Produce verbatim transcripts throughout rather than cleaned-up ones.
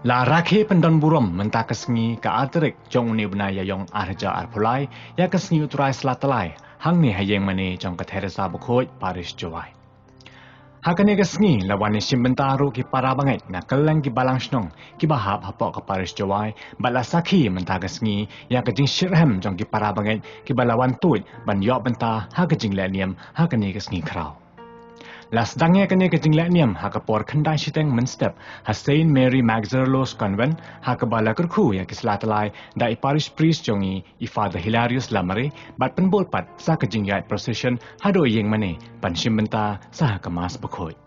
La rakhe pyndon burom mynta ka sngi ka ar tarik jong une u bnai Ïaïong ar hajar arphew lai, ïa ka sngi u Trai Sla Tlai, hangne ha ïing mane jong ka Theresa Bakhuid, Parish Jowai. Ha kane ka sngi la wan ïashim bynta ruh ki para bangeit na kylleng ki balang shnong kiba hap hapoh ka Parish Jowai, bad la sakhi mynta ka sngi ïa ka jingshitrhem jong ki para bangeit kiba la wan tuid ban ïoh bynta ha ka jingleh niam ha kane ka sngi khraw. La sdang ïa kane ka jingleh niam ha ka por khyndai shiteng mynstep ha Saint Mary Maggiore Lourdes Convent, ha kaba la kyrkhu ïa ki Sla Tlai da i Parish Priest jong ngi, i Father Hilarius Lamare, bad pynbud pat sa ka jingïaid procession haduh ïing mane ban shim bynta sa ha ka Mass Bakhuid.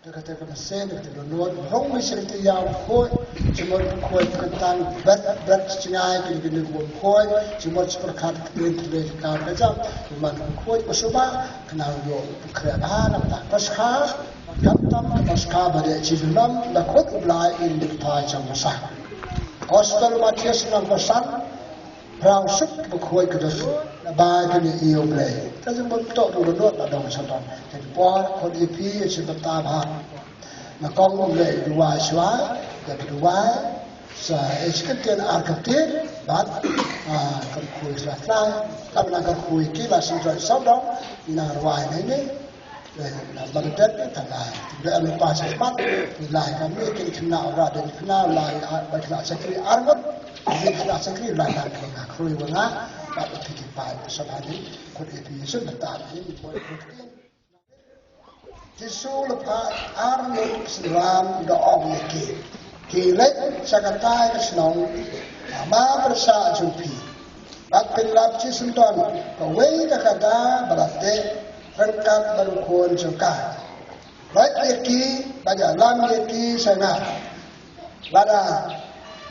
Te kata ka mynsiem, te kata ka dohnud, rung mi sha kata ïa u Bakhuid, jingmut u Bakhuid ka tang bret bret jngai kine kine u Bakhuid, jingmut sha pyrkhat ka ktien ka ktien ka kam ka jam, jingmut u Bakhuid ka suba, ka nang ïoh u Bakhuid ha nangta. Paskha, khamtam ka Paskha ba dei ka jingïalam, la khot u Blai ïa kata jong ka Paskha. Gospel u Mathaios lynnong kaba san, Phra suk ba khuid ka dohnud, naba kane ïa u Blei. Ka jingmut to ruh dohnud la dang sha don. Te ka por khot ïa phi ïa shim bynta bha. Na kong u Blei duwai shuwa, ïa phi duwai. Sa ïa shi kyntien ar kyntien, bad, ah, kyrkhu ïa ki la tlai. Kaba nang kyrkhu ïa ki la shu joi sawdong, nang rwai ne ne. Ba la dep ka lai. Ba la pa sa mat. Lai ka mi kin khynnah ra den khynnah lai ba khynnah shakri arngut. Ba khynnah shakri lai ka khynnah khrui wa nga. Ba phi ki pai sa ba ni. Khot ïa phi Jisu ba ta ni. Jisu la pha arngut synran da ong ïa ki. Ki leit sha katai ka shnong. Ama pyrshah jong phi. Bad pynlap shi syndon kawei ka kada ba la teh ryngkat bad u khun jong ka. Lait ïa ki bad ïalam ïa ki sha nga. Lada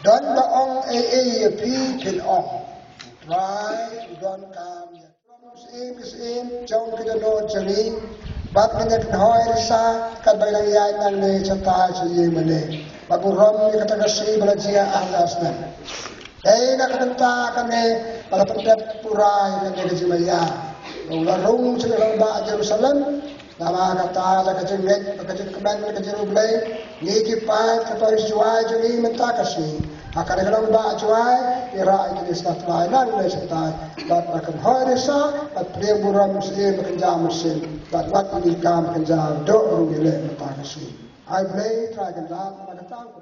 don ba ong ei ei ïa phi phin ong. Trai u donkam ïa phi. Syiem ki syiem jong ki dohnud jong ngi bad ngi ïa kynhoi risa katba ngi dang ïaid nangne shatai sha ïing mane. Bad burom ïa kata ka sngi ba la jia ar hajar snem. Dei na ka bynta kane ba la pyndep pura ïa kane ka jingmaïa. Ba u la rung sha ka nongbah Jerusalem. Namar kata la ka jingngeit bad ka jingkmen ka jong u Blei. Ngi ki paid ka Parish Jowai jong ngi mynta ka sngi. Ha kane ka nongbah Jowai ngi rah ïa kine ki sla tlai nangne shatai. Bad ba kynhoi risa bad pdiang burom sha ïing ba kynja mynsiem. Bad wat ïa ki kam kynja doh ruh ngi leh mynta ka sngi. Ai Blei Trai kynja na kata ka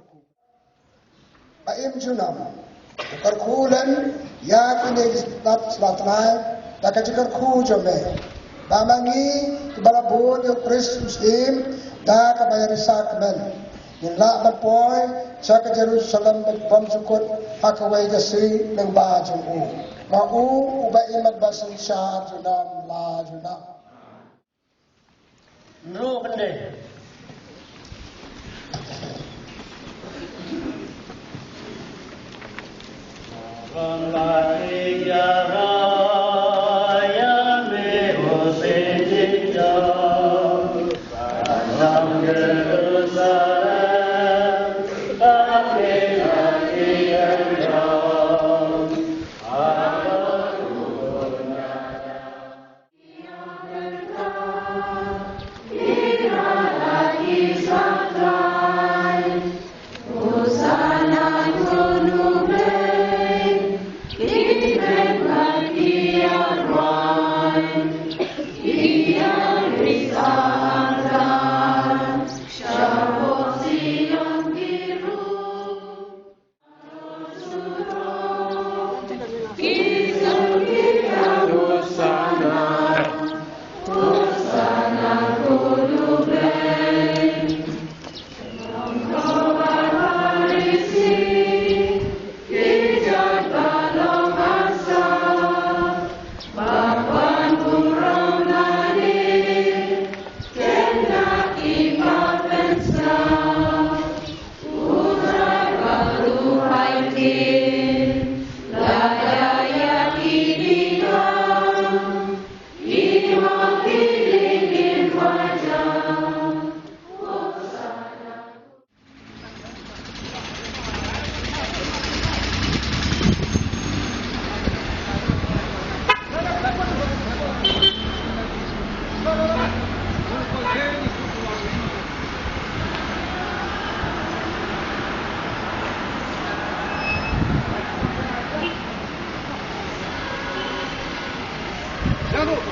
Ba im junom. Kyrkhu len ïa kine ki sla tlai da ka jingkyrkhu jong me. Ba ma ngi kiba la bud ïa u Khrist u Syiem da kaba ïarisa kmen, ngin lah ban poi sha ka Jerusalem bymjukut ha kawei ka sngi lyngba jong u. Ma u uba im bad synshar junom la junom. Nru kynde. Lada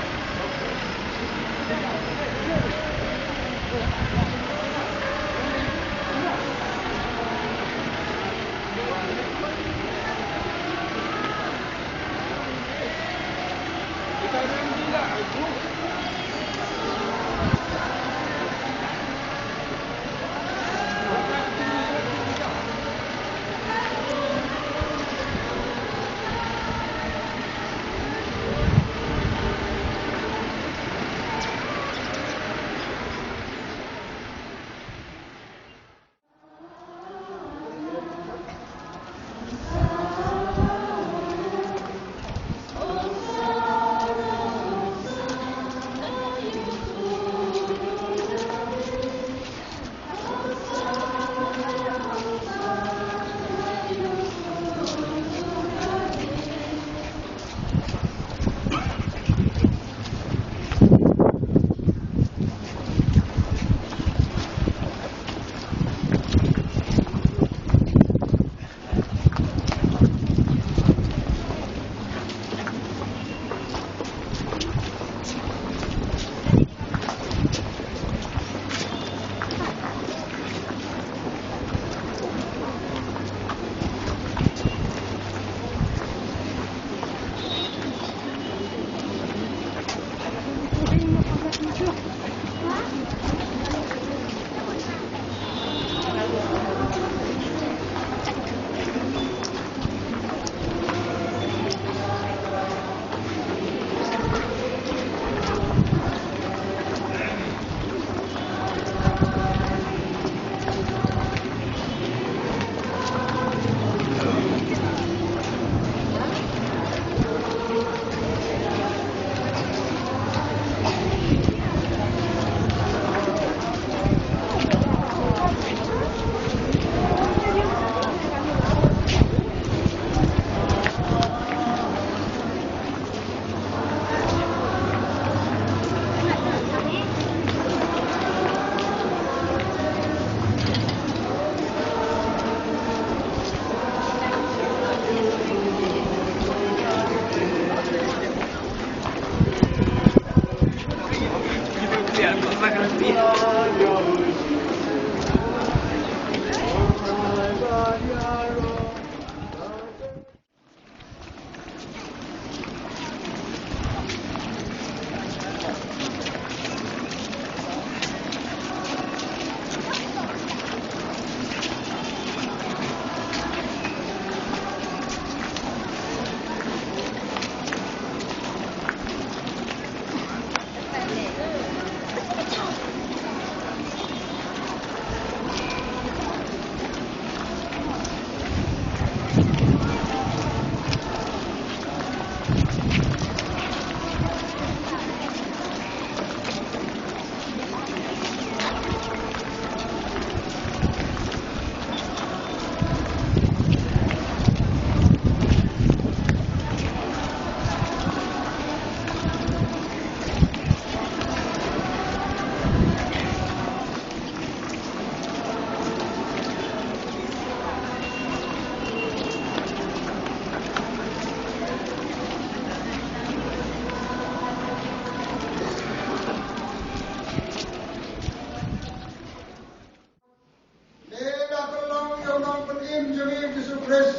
ka long ïa u nongpynim jong ngi u Jisu Khrist,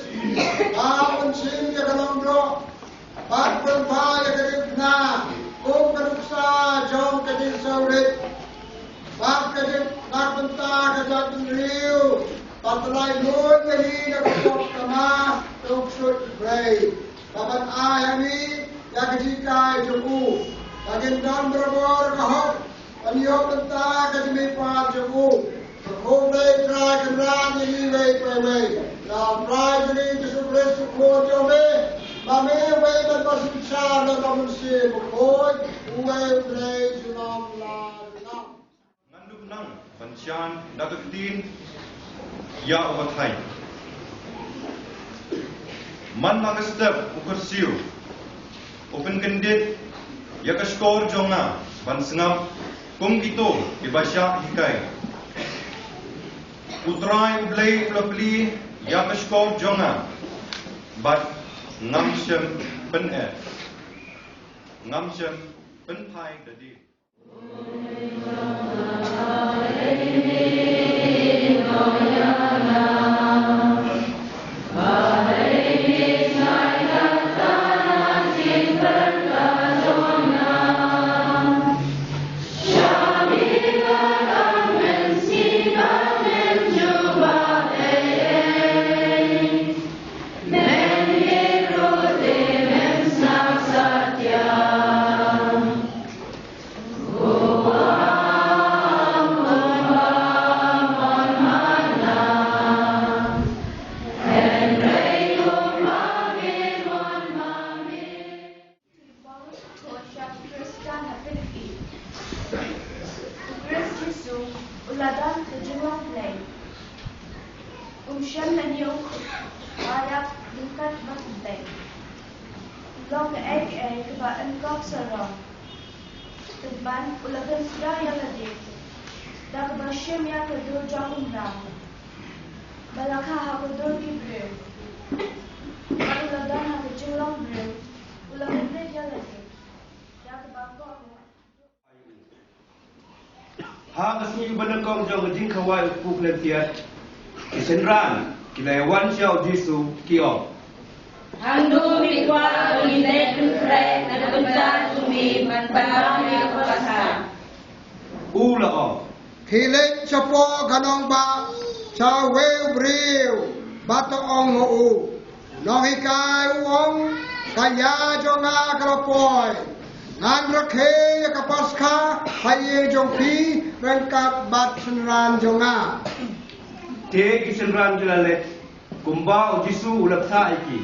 ba un shim ïa ka longdroh, bad pynpaw ïa ka jingkyrkhu, kum ka nuksa jong ka jingsngewrit, bad ka jingkyrkhu na ka bynta ka jaitbynriew, bad ka laitluid ïa ngi na ka pop tama, to ksuid U Blei. Bad ban ai ha ngi ïa ka jinghikai jong u, ba ngin don barabor ka hok ban ïoh bynta ka jingmihpat jong u. Ka Khun U Blei Trai Kynrad ïa ngi iwei pa iwei. Ïa U Trai jong ngi Jisu Khrist U Khun jong me. Ma me uwei ban ba synshar na ka Mynsiem Bakhuid, uwei U Blei junom la junom. Ngan dup nang ban shah da ka ktien ïa u Mathai. Man la ka step u kyrsiew, u pynkyndit ïa ka shkor jong nga ban sngap kum kito kiba shah hikai. U Trai U Blei u la plie ïa ka shkor jong nga, bad ngam shym pyneh. Ngam shym pynphai da dien. Paulus u Khristan ha Philippi. U Khrist Jisu u la don ka jinglong Blei. Um shym la ñiew ba ïap ryngkat bad U Blei. U long kaei kaei kaba yn kop sarong. Pynban u la kynsiaw ïa lade da kaba shim ïa ka dur jong u mraw, ba la kha ha ka dur ki briew. Bad u la don ha ka jinglong briew, u la kynrit ïa lade. Ïa kaba kop Ha ka sngi ba nyngkong jong ka jingkhawai u kpu khlem thied, ki synran ki la ïawan sha u Jisu, ki ong, Hangno phi kwah ba ngin leit pynkhreh na ka bynta jong me ban baw ïa ka Paskha? U la ong, Khie leit shapoh ka nongbah sha uwei u briew bad to ong ha u, Nonghikai u ong, ka ïa jong nga ka la poi. Ngan rakhe ïa ka Paskha ha ïing jong phi ryngkat bad synran jong nga. Te ki synran ki la leit kumba u Jisu u la kthah ïa ki,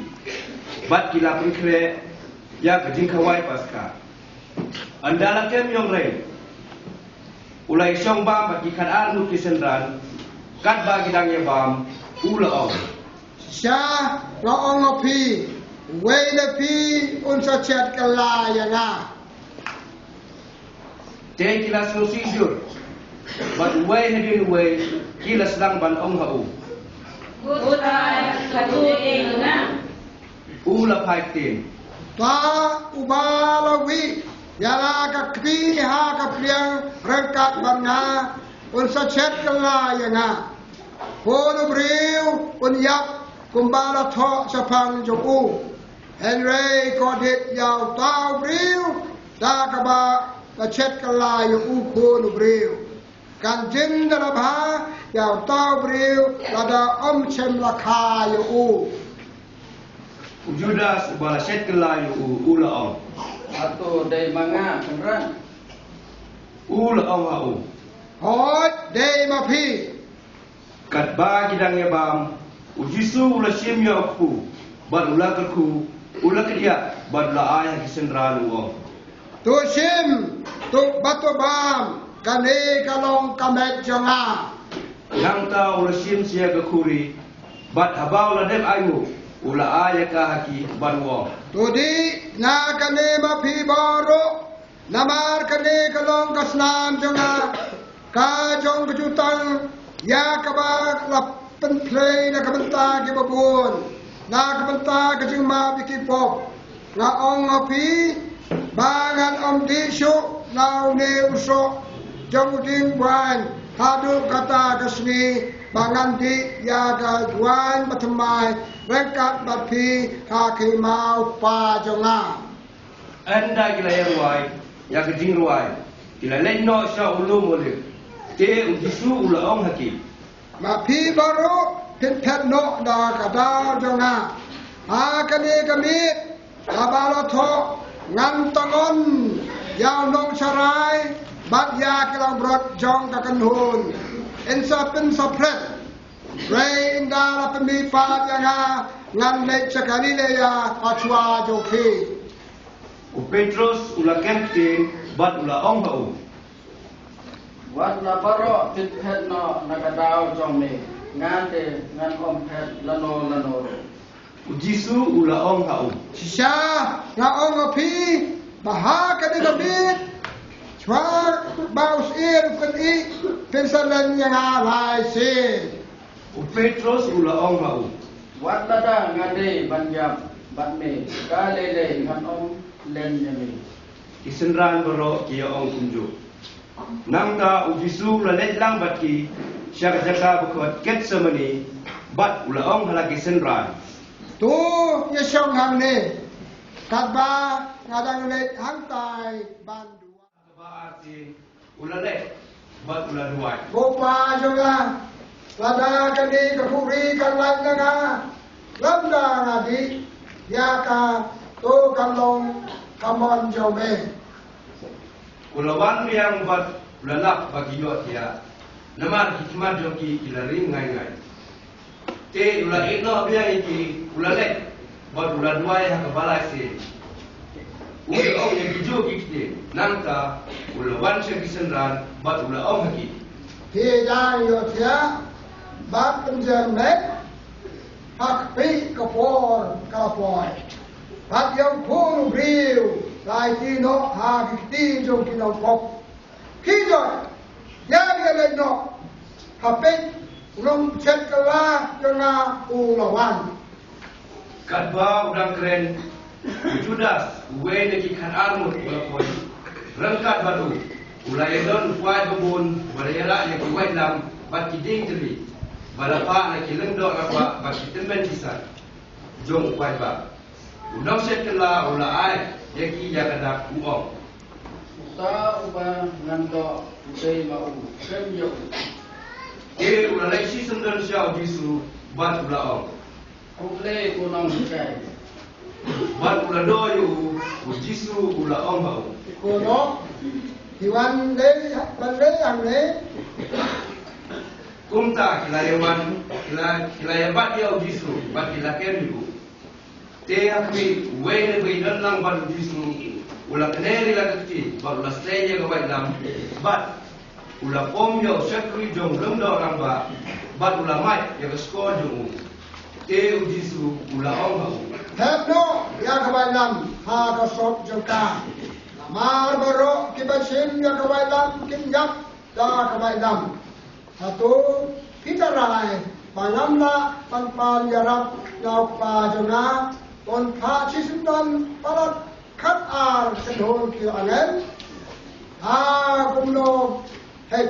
bad ki la pynkhreh ïa ka jingkhawai Paskha. Ynda la kem ïong rei, u la ïashong bam bad ki khatar ngut ki synran. Katba ki dang ïabam, u la ong, Shisha nga ong ha phi, uwei na phi un sa shet kylla ïa nga. Te ki la sngewsih jur, bad uwei hadien uwei ki la sdang ban ong ha u, Ko tai, ka tu ïa nga. U la phai ktien, To uba la wih ïa la ka kti ha ka pliang ryngkat bad nga, un sa shet kylla ïa nga. Khun u briew un ïap kumba la thoh shaphang jong u. Hynrei kordit ïa uta u briew da kaba la shet kylla ïa u khun u briew. Kan jin da la bha ïa uta u briew lada ym shym la kha ïa u. U Judas uba la shet kylla ïa u, u la ong, Hato dei ma nga, Kynrad? U la ong ha u, Hooid, dei ma phi. Katba ki dang ïabam, u Jisu u la shim ïa u kpu, bad u la kyrkhu, u la kdiah, bad u la ai ha ki synran u ong, To shim, to bad to bam, kane ka long ka met jong nga. Nangta u la shim sa ïa ka khuri, bad haba u la dep ainguh, u la ai ïa ka ha ki bad u ong, To dih na kane ma phi baroh, namar kane ka long ka snam jong nga, ka jong ka jutang ïa kaba la pynphlei na ka bynta kiba bun, na ka bynta ka jingmap ïa ki pop. Nga ong ha phi ba ngan ym dih shuh na une u soh jong u dieng waiñ haduh kata ka sngi ba ngan dih ïa ka waiñ bathymmai ryngkat bad phi ha ka hima u Kpa jong nga. Ynda ki la ïa rwai ïa ka jingrwai, ki la leit noh sha u lum Olib. Te u Jisu u la ong ha ki, Ma phi baroh phin phet noh na ka daw jong nga. Ha kane ka miet kaba la thoh ngan tangon ïa u nongsharai bad ïa ki langbrot jong ka kynhun. Yn sa pynsaphriang. Hynrei ynda la pynmihpat ïa nga, ngan leit sha Galilea ha shuwa jong phi. U Petros u la kem ktien bad u la ong ha u, Wat la baroh phin phet noh na ka daw jong me, nga te ngan ym phet lano lano ruh. U Jisu u la ong ha u, Shisha nga ong ha phi, ba ha kane ka miet, shuwa ba u syiem u kynnoh, phin sa len ïa nga lai sien. U Petros u la ong ha u, Wat lada nga dei ban ïap bad me, ka lei lei ngan ym len ïa me. Ki synran baroh ki ïa ong kumjuh. Nangta u Jisu u la leit lang bad ki sha ka jaka ba khot Gethsemane, bad u la ong ha la ki synran, "To ïa shong hangne, katba nga dang leit hangtai ban duwai." Kaba arsien u la leit bad u la duwai, "Ko Pa jong nga, lada kane ka khuri kan lait na nga, lymda nga dih, ïa ka, to kan long ka mon jong me." U la wan biang bad u la lap ba ki ïohthiah, namar ki khmat jong ki ki la ring ngai ngai. Te u la ïehnoh biang ïa ki, u la leit bad u la duwai ha kaba lai sien. U la ong ïa kijuh ki ktien, nangta u la wan sha ki synran bad u la ong ha ki, "Phi dang ïohthiah bad pynjem met? Ha kpei ka por ka la poi, bad ïa u Khun u briew la aiti noh ha ki kti jong ki nongpop. Khie joi, ïa ïaleit noh, ha peit, u nongshet kylla jong nga u la wan." Katba u dang kren, u Judas, uwei na ki khatar ngut, u la poi ryngkat bad u. U la ïadon u paid babun, u la ïarah ïa ki waitlam bad ki dieng tylli, ba la pah na ki lyngdoh rangbah bad ki tymmen ki san jong u paidbah. U nongshet kylla u la ai ïa ki ïa ka dak, u ong, "Uta uba ngan doh u dei ma u, kren ïa u." Te u la leit shisyndon sha u Jisu bad u la ong, "Ko Blei, ko Nonghikai." Bad u la doh ïa u, u Jisu u la ong ha u, "Ko noh, phi wan lei, wan lei hangne?" Kumta ki la ïa wan, ki la, ki la ïa bat ïa u Jisu bad ki la kem ïa u. Te ha khmih, uwei na kiba ïadon lang bad u Jisu u la kner ïa la ka kti bad u la sdei ïa ka waitlam, bad u la pom ïa u shakri jong u lyngdoh rangbah, bad u la mait ïa ka shkor jong u. Te u Jisu u la ong ha u, "Thep noh ïa ka waitlam ha ka sop jong ka, namar baroh kiba shim ïa ka waitlam kin ïap da ka waitlam. Hato phi tharai ba ngam lah ban pan ïarap na u Kpa jong nga, ban phah shisyndon palat khatar kynhun ki angel? Ha kumno hei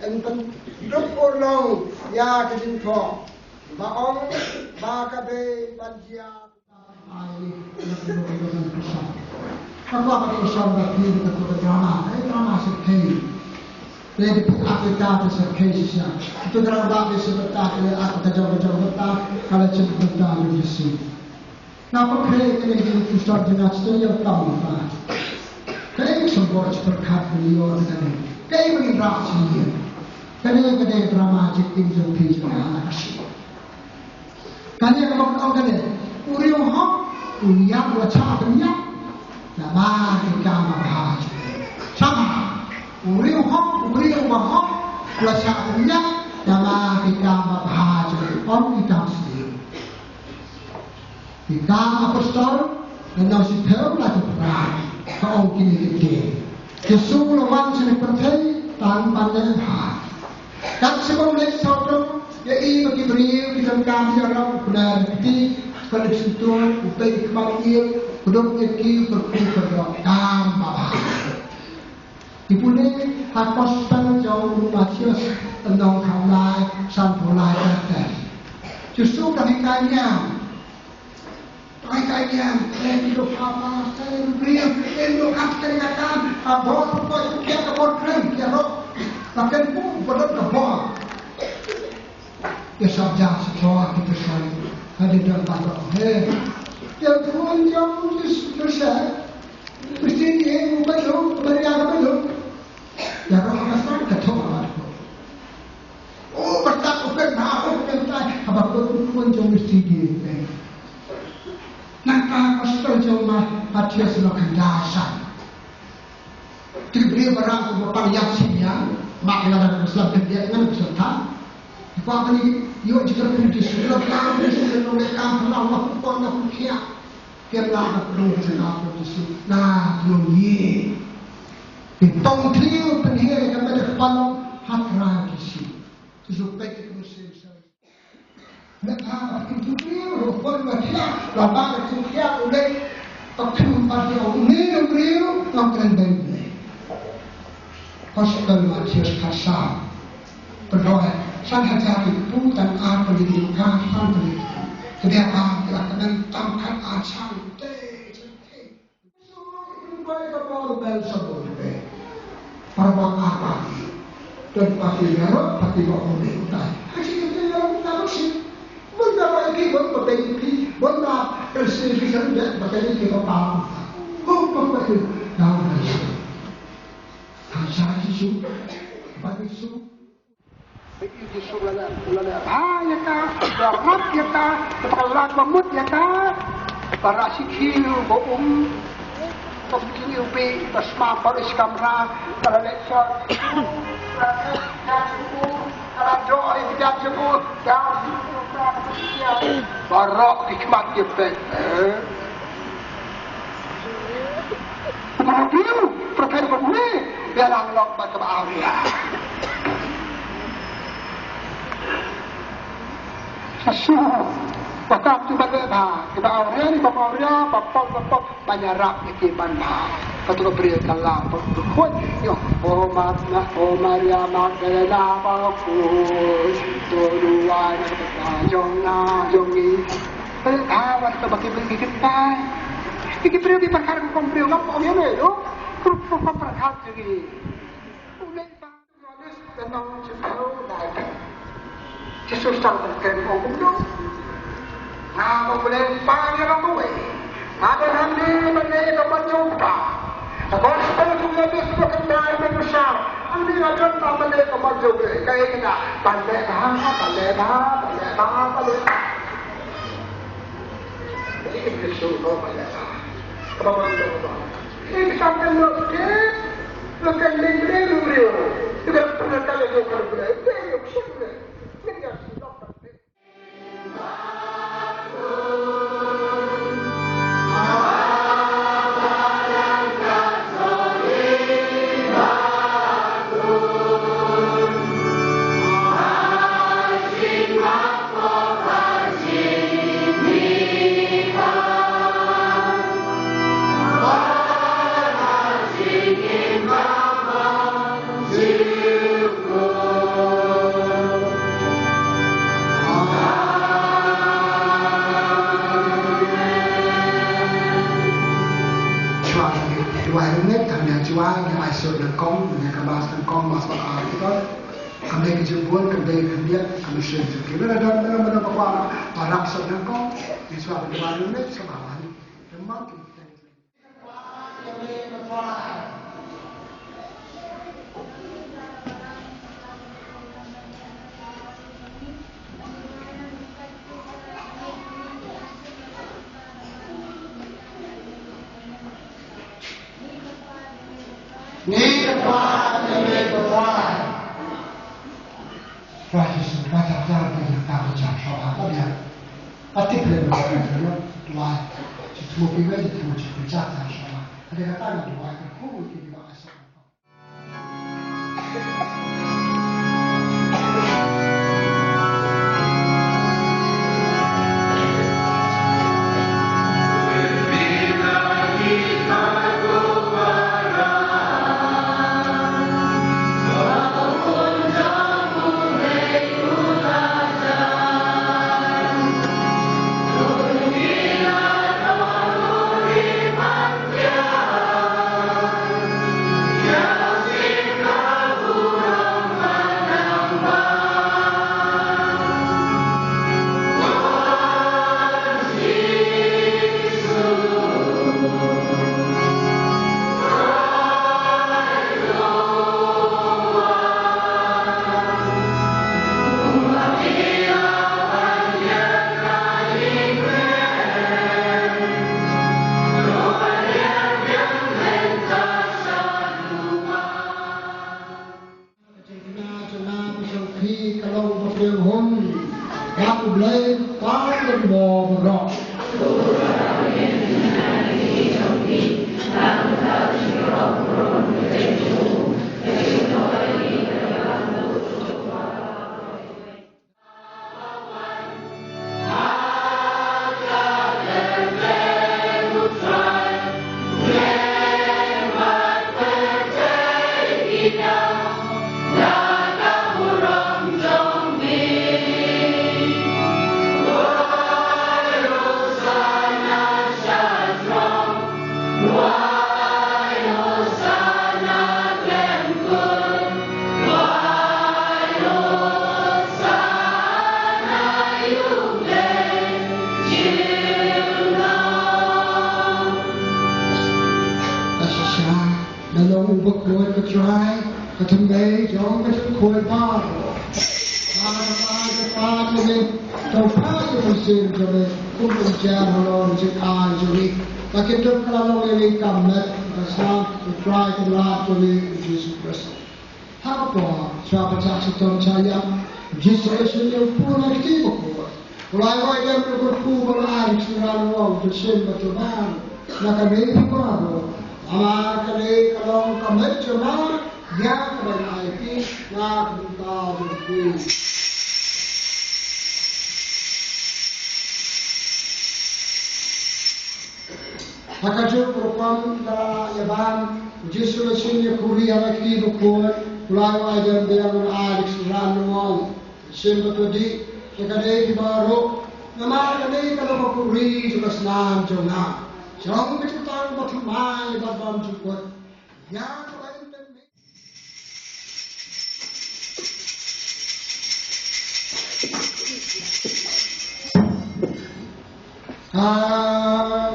yn pyndup urlong ïa ka jingthoh ba ong ba ka dei ban jia?" Ai, ka kwah ban ïashem bad phi ïa kata ka drama, eh, drama syrkhei. Lei ka phi ap ïa ka syrkhei shisha. Kata ka drama ba phi syrkhei, ka lei ap ka jong ka jong bynta, ka lei syrkhei bynta jong Jisu. Nga pyrkhat ïa kane ka jingpynshlur jong nga, shisha ïa ka drama. Kaei ka symbols pyrkhat ban ïoh ïa kane? Kaei ba ngin rah shisha? Kane ka dei ka drama jingim jong phi jong nga ha ka shi. Kane ka mut ong kane, u briew hok u ïap, u la shah pynïap namar ki kam babha jong u. Sngap, u briew hok, u briew ba hok u la shah pynïap namar ki kam babha jong u. Ong ki kam sniew. Ki Kam Apostol, lynnong shiphew, dkhot phra, ka ong kine ki ktien. Jisu u la wan sha kane ka pyrthei tang ban leh bha. Kat shaba u leit sawdong, u ïohi ba ki briew ki donkam ïarap, u kner kti, u khlek shyntur, u peit ki khmat ïing, u kdup ïa ki, u kyrkhu kyrdoh, kam babha. Ngi pule ha Gospel jong u Mathaios, lynnong khatlai, sanphew lai, kata. Jisu u dang hikai niam. Dang hikai niam, eh, ki dohkha, eh, ki briew, eh, dohkha, eh, ka kam, ka bor, ka bor, ka bor, ka bor, ka bor. Ïa sha ïa sha ki pyrshang, ka dei don ba don. He. Ïa khun jong u Jisu Khrist. Mesti ïa u ba don, ba ïa ba don. Ïa roh ka sang ka thok ba don. O, ba ta ko pen ba ko pen ta, haba ko khun jong mesti ïa. Nangta ka Gospel jong u Mathaios lynnong khyndai san. Ki briew ba rah kumba pang ïap sien ïa, ma ki la dang Muslim, ki ïa ngan Muslim ta. Ki kwah ban ïoh jingkyrkhu Jisu, ki la pang Jisu, ki la pang Jisu, ki la pang Jisu, ki la pang Jisu. Na pynlong ïa ka met ka pynlong ha Trai Jisu. Jisu peit ïa ka mynsiem. Nangta ka pynthut briew, ruh pynbeit ïa, lada ka pynthut ïa u leit, ka pynbeit ïa u, une u briew, ngam kren Gospel Mathaios khatsaw. Pynroi, san hajar khyndai phew tang ar pynlong ka san pynlong. Kaba ar ki la kmen tam khat ar san te. Para ba ar ba ki. Don ba ki ïarap, ba ki ba ong dei utai. Ha ki kynti ïarap na ba shi. Bun ba ba ki, bun ba ba ki, bun ba ka shi ki san ba ba ki ba ba. Bun ba ba ki. Na ba shi. Tang sha Jisu, ba Jisu. Jisu la la la la. Ah, ïa ka, ïarap ïa ka, ba la ba mut ïa ka. Ba ra shi khiew ba um. Ba khiew ba, ba sma ba ris kamra, ba la leh shot. Ba la leh shot, ba la doi, ba la jumur, ba la jumur, ba la jumur. Baroh ki khmat ki pek. Eh. Ba la biu, ba la kai ba ni, ba la long ba ka ba awria. Sa shu, ba kam tu ba le ba, ki ba awria ni ba awria, ba pom ba pom. Ba ïarap ïa ki ban bha. Ka tu ka briew ka la ba khot ïa, "O Mar-, na, O Maria Magdalena, ba khot. To duwai na ka bynta jong nga jong ngi." Ba ïa bha wat ka ba ki briew ki kyntai. Ki briew ki pyrkhat kum briew ngam ong ïa ne do. Kum kum pyrkhat ïa ki. Johannes ka nong Jisu dei. Jisu sdang ban kren ong kumno. Nga ong Blei Kpa ïa nga kawei. Nga don hangne ban leh ka mon jong U Kpa. Ka gospel jong Johannes ka kynmaw ban u shah. Hangne nga don ban leh ka mon jong U Blei. Kaei kata? Ban leh bha, ban leh bha, ban leh bha, ban leh bha. Jadi Jisu ko ban leh bha. Kaba mon jong U Kpa. Ïa ka shah kan lok ke, lok kan leng briew briew. Ïa ka pynlong ka lok kan briew briew. Ïa ka shah kan lok kan briew. Shuwa ïa ka duwai rynïeng, kan ïa shuwa ïa ka ai sot nyngkong, ïa ka mass nyngkong, mass ba ar ïa ka. Kam dei ka jingbun, kam dei ka khyndiat, kam dei shuh shuh. Ki ba la don, ba la don ba kwah ba rap sot nyngkong, ïa shuwa ka duwai rynïeng, shuwa ba wan. Tang ba ki. Ngi kyrpad ïa me ko Trai. Trai Jisu, Trai, jar jar ïa ka ba jar shuwa ka ba ïa. Ka tip lem ba ka jar shuwa. Trai Jisu, mo ki ba Jisu, mo ki ba jar shuwa. Ka dei kata nga duwai ka khun ki ba ka shuwa. Ka jingkyrkhu jong nga bad jong phi ka long ba pdiang hun. Bad U Blei Kpa jong ngi baroh. Khuid, ko Trai, ka thymmei jong ka jingkhuid baroh. Ba ka, ba ka, ba ka, to phah ïa ka mynsiem jong me kum u jan halor jong ka jong ngi. Ba kin dup ka la long ïa ngi ka met ka snam u Trai Kynrad jong ngi u Jisu Khrist. Ha ka por sha pyrshah shitom sha ïap, u Jisu u la shim ïa u pun na ka kti bakhuid. U la ïoh ïa u kyrkhu ba la ai ïa u shynrang u ong, to shim bad to ban na kane phi baroh. Namar kane ka long ka met jong nga, ïa kaba ngan ai ïa phi na ka bynta jong phi. Ha kajuh ka rukom ba la ïa ban, u Jisu u la shim ïa ka khuri ha ka kti bakhuid, u la ïoh ïa u dieng, u la ai ïa u shynrang u ong, shim bad to dih na kane phi baroh, namar kane ka long ka khuri jong ka snam jong nga, jong ka jutang bathymmai bad bymjukut. Ïa kaba in pynmih. Ka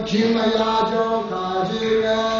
jingmaïa jong ka jingeh.